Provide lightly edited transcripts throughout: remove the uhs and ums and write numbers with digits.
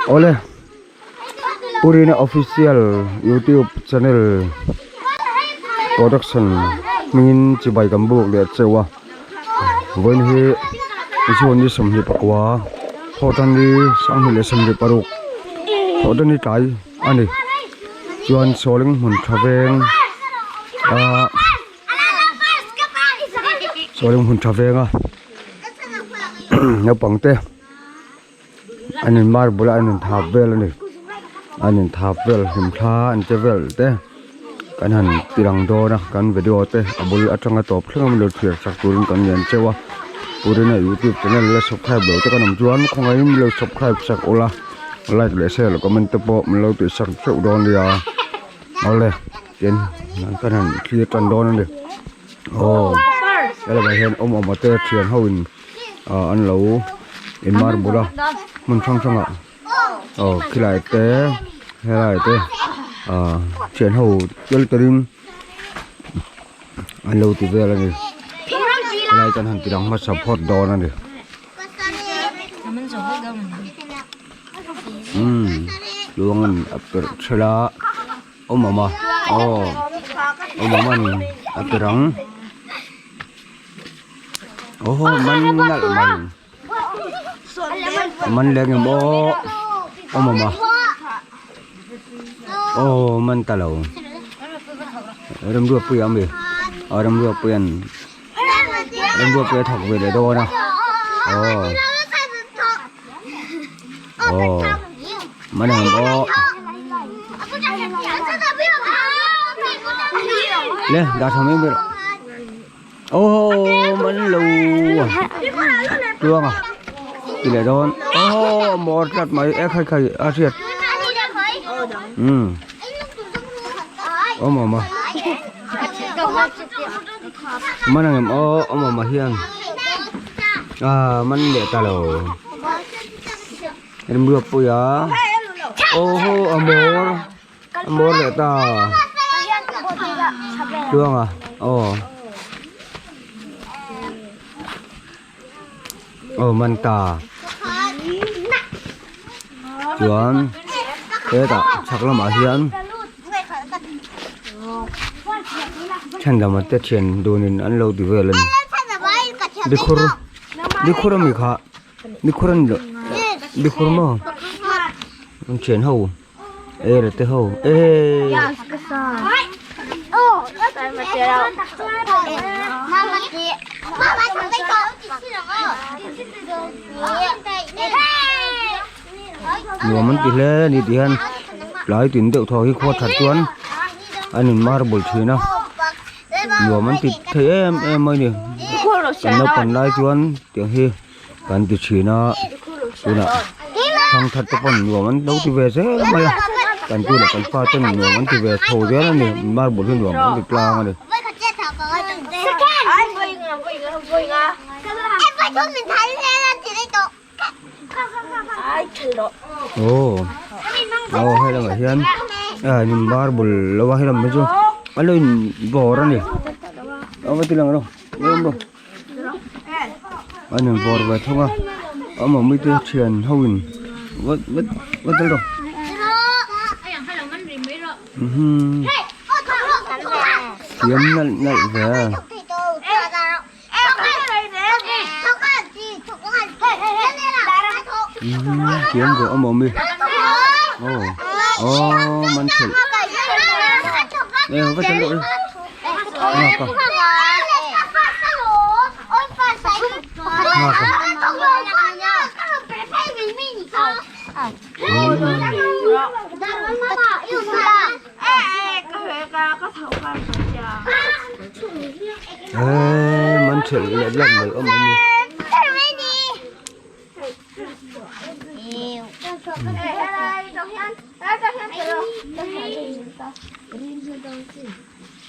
Awle Purina official youtube channel production hmingin chibai kan buk leh cheu a vawiin hi June ni 24 thawhtan ni 2026 thawhtan ni tlai a ni chuan sawling hmun tha veng ah sawling hmun tha veng a naupang te. An in marble a an in thap vel a ni an in thap vel hlim thla an che vel te kan han ti lang dawn a kan video te a bul atanga tawp thleng a min lo thlir sak turin kan ngen cheu a purina youtube channel la subscribe lo te kan awm chuan khawngaihin min lo subscribe sak ula like leh share leh comment te pawh min lo tih sak theuh dawn nia awle tin kan han thlir tan dawn a ni aw helaiah hian awm awm te thian ho in. ah an lo in marble a hmun hrang hrang ah aw khilai te helai te ah thian ho tel telin an lo ti vel a ni helai chuan han ti lang hmasa phawt dawn a ni umm tluang an a perh ṭhelh a awm awm a aw awm awm an a perh ang. Aw man nalh mai man leng em aw awm awm a aw man ta lo remruatpuia a mi a remruatpuia'n remruatpuia thawk ve leh dawn a aw aw man ang em aw le dah tha mai mai rawh. Aw man lo tluang a ti leh dawn aw maw tlat mai e khai khai a hriat um awm awm a man ang em aw awm awm a hian a man leh ta lo remruatpuia aw haw a maw. A mawi leh ta tluang a aw aw man ta chuan hetah chhak lamah hian chhandama te thian dunin an lo ti vel a ni dikhur dikhur ami kha dikhur a ni loh dikhur maw an thian ho. Era te ho e nuam an ti hle a ni tih hian tlai tin deuh thaw hi khua that chuan an in marble thin a nuam an ti thei em em mai ni kan naupang lai chuan tiang hi. Kan ti thin a tunah thangthat te pawn nuam an lo ti ve zel mai a kan tu leh kan fa ten nuam an ti ve chho zel a ni marble hi nuam an ti tlang a ni. Aw aw hei lamah hian marble lo a helam hi chu a lo in bawr a ni a va ti lang lo. An in vawr ve thung a a mummy te thian ho in vat vat vat vel rawh umm thiam nalh nalh ve a. Umm thiam ve a mummy aw aw man thelh e vat vel rawh. Eee man thelh leh leh mai awm a ni.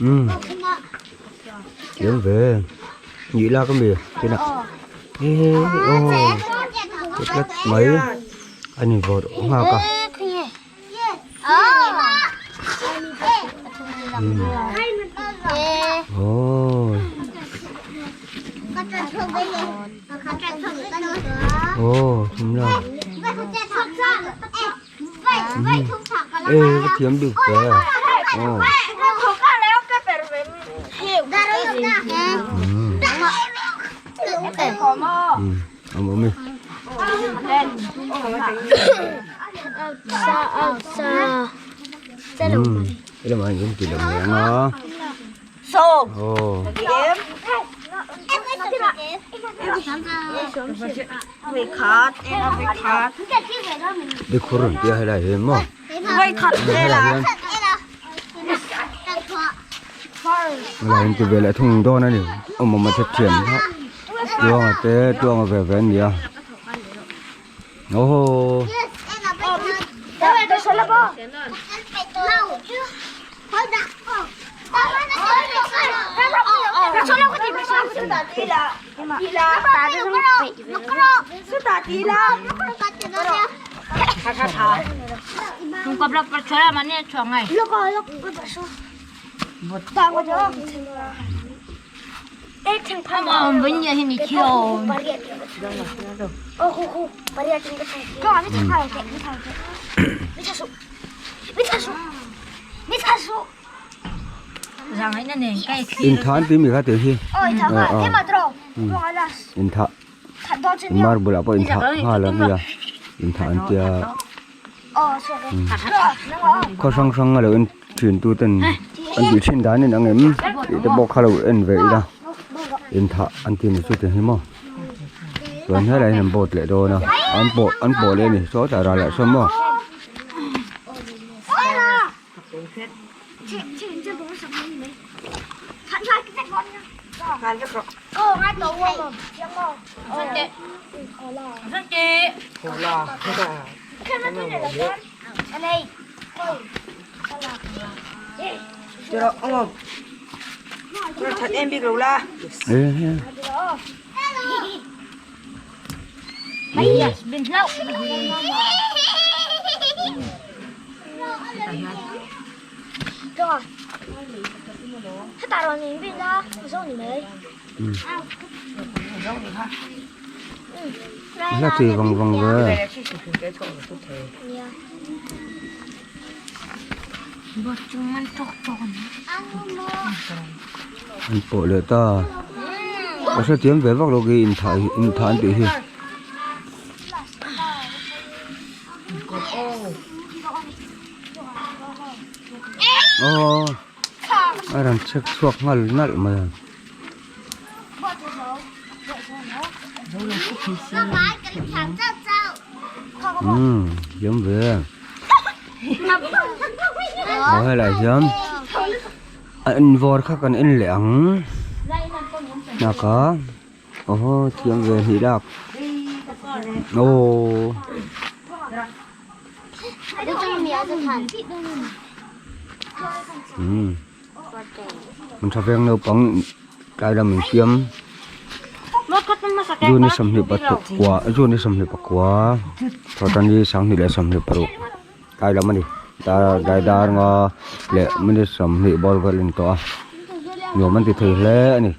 Umm kiếm về nhị la cái mì thế nào ê ô rất mấy anh vọt hoa cả ồ ồ đúng rồi. E ka thiam bik ve aw. Awm awm e. Lamah hian kan ti lo mai ang a. Aw. Bikhur an tia helai hi maw helai hian helai hian ti ve leh thung dawn a ni awm awm a hre thiam kha tuanga te tuanga ve ve an ni a. Aww. Intha an tih mi kha tih hi intha marble ah pawh intha nghal a nia intha an tia. Khaw hrang hrang a lo en thin tu ten an tih thin dan in ang em tih te pawh kha lo en ve ila inthah an tih ni chu tih hi maw chuan helai hian an boat leh dawn a an pawh an pawh leh a ni sawtah ral ah sawn maw. La tui vang vang ve. An pawh leh ta. Ka hrethiam ve vak lo khi inthah hi inthah an tih hi. Aw a rawn chek chhuak nghal nalh mai a. Umm thiam ve aw helai hian a invawr kha kan en leh ang naka aw thiam ve hnih lak aw. Umm an tha veng naupang tlai lam in siam June 24 June 24 thawhtan hi 2024 tlai lam a ni dar dar nga leh minute 20 bawr vel a ni tawh a nuam an ti thei hle a ni.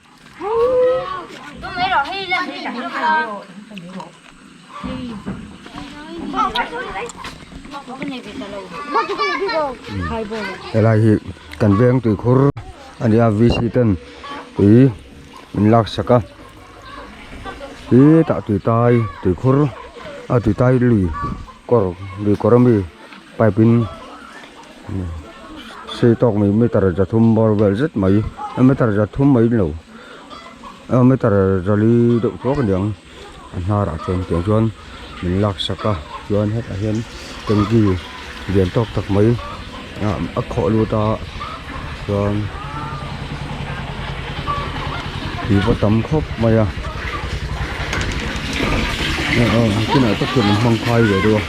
Helai hi kan veng tuikhur a ni a VC ten tui min lak sak a hetah tui tai tuikhur a tui tai lui kawr lui kawr ami pipe in sei tawk mai meter zathum bawr vel zet mai meter zathum mai lo meter zali deuh tawk a niang. A hnarah chuan tiang chuan min lak sak a chuan hetah hian tanki lian tawk tak mai a khawh lut a chuan tui pawh tam khawp mai a kinah tak hian an hmang khai ve deuh a.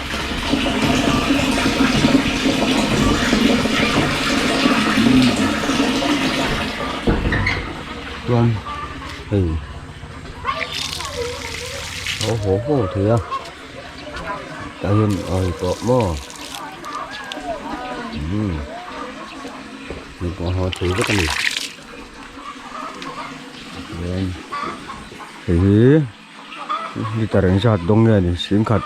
Chuan hei. A haw haw thei a tah hian a hei pawh maw umm hei pawh a haw thei vek a ni chuan hei hi liter engzat dawng nge ni singkhat.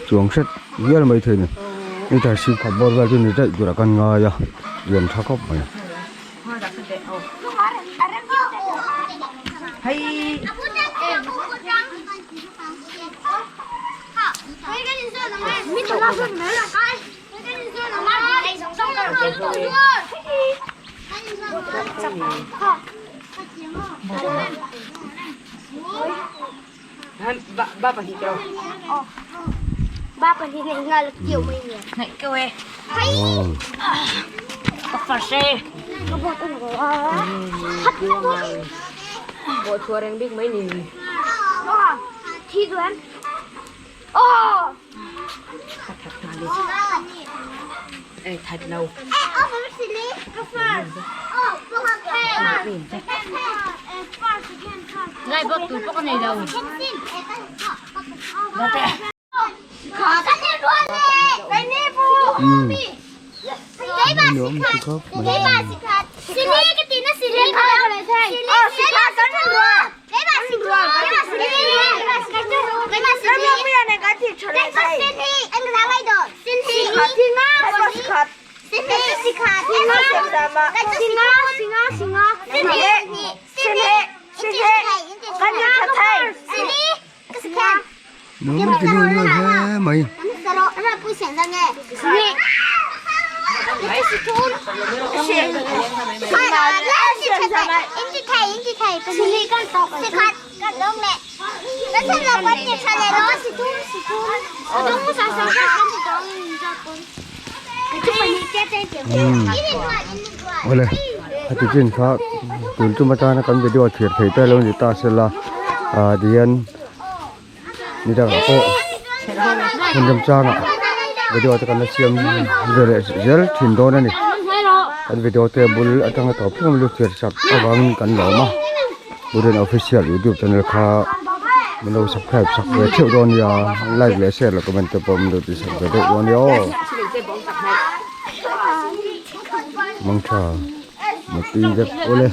Chuang hret vial mai thei a ni. Meter singkhat bawr vel chu ni daih turah kan ngai a, lian tha khawp mai. Nuam ti nuai nuai hle mai. Awle heti chin kha tun tum atana kan video thlir thei te lo ni ta sela ah tihian ni dangah pawh hmun remchangah video te kan la siam ve leh zel thin dawn a ni kan video te bul atanga tawp thleng a lu thlir sak avangin kan lawm a. Wooden Official YouTube channel kha min lo subscribe sak ve theuh dawn nia like leh share leh comment te pawh min lo tih sak ve deuh dawn nia aw mangtha mutui vek awle.